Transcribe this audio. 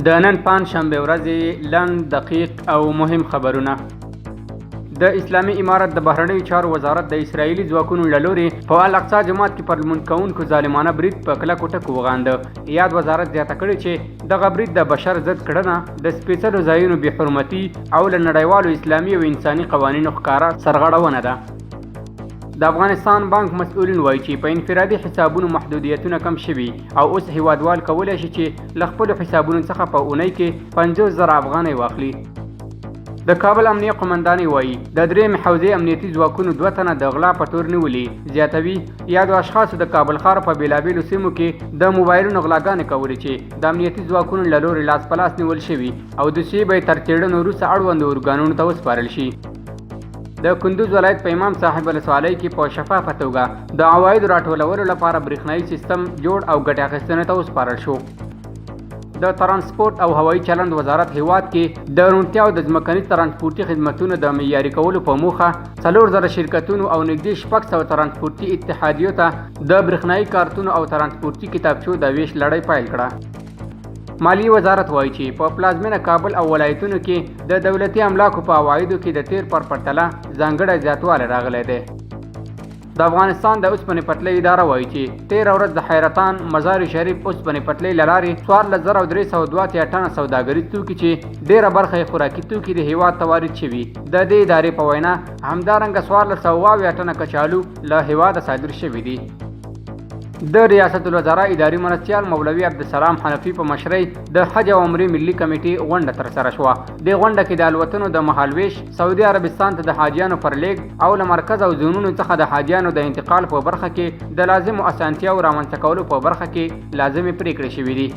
د نن پنجشنبې ورځې لنډ، دقیق او مهم خبرونه. د اسلامي امارت د بهرنیو چارو وزارت د اسراییلي ځواکونو له لوري په الاقصی جومات کې پر لمونځ کوونکو ظالمانه برید په کلکو ټکو وغانده. یاد وزارت زیاته کړې چې دغه برید د بشر ضد کړنه، د سپېڅلو ځایونو بې حرمتي او له نړیوالو اسلامي او انساني قوانینو ښکاره سرغړونه ده. د افغانستان بانک مسؤلین وایي چې په انفرادي حسابونو محدودیتونه کم شوي او اوس هیوادوال کولی شي چې له خپلو حسابونو څخه په اونۍ کې 50,000 افغانۍ واخلي. د کابل امنیه قومندانۍ وایي د درېیمې حوزې امنیتي ځواکونو دوه تنه د غلا په تور نیولي. زیاتوي، یادو اشخاصو د کابل ښار په بېلابېلو سیمو کې د موبایلونو غلاګانې کولې چې د امنیتي ځواکونو له لوري لاس په لاس نیول شوي او دوسیې به یې تر څېړنو وروسته اړوندو ارګانونو ته وسپارل شي. د کندوز ولایت په امام صاحب ولسوالۍ کې په شفافه توګه د عوایدو راټولولو لپاره برېښنايي سیستم جوړ او ګټې اخیستنې ته وسپارل شو. د ترانسپورت او هوایي چلند وزارت هیواد کې د روڼتیا او د ځمکني ترانسپورتي خدمتونو د معیاري کولو په موخه 4000 شرکتونو او نږدې 600 ترانسپورتي اتحادیو ته د برېښنايي کارتونو او ترانسپورتي کتابچو د ویش لړۍ پیل کړه. مالیې وزارت وایي چې په پلازمینه کابل او ولایتونو کې د دولتي املاکو په عوایدو کې د تیر پر پرتله ځانګړی زیاتوالی راغلی دی. د افغانستان د اوسپنې پټلۍ اداره وایي چې تېره ورځ د حیرتان مزار شریف اوسپنې پټلۍ له لارې 14,382 ټنه سوداګریز توکي چې ډېره برخه یې خوراکي توکي د هېواد ته وارد شوي. د دې ادارې په وینا همدارنګه 1470 ټنه کچالو له هېواده صادر شوي دي. د ریاست الوزراء اداري مرستیال مولوي عبدالسلام حنفي په مشرۍ د حج او عمرې ملي کمېټې غونډه ترسره شوه. دې غونډه کې د الوتنو د مهالوېش، سعودي عربستان ته د حاجیانو پر لېږد او له مرکز او زونونو څخه د حاجیانو د انتقال په برخه کې د لازمو اسانتیاوو رامنځته کولو په برخه کې لازمې پرېکړې شوې دي.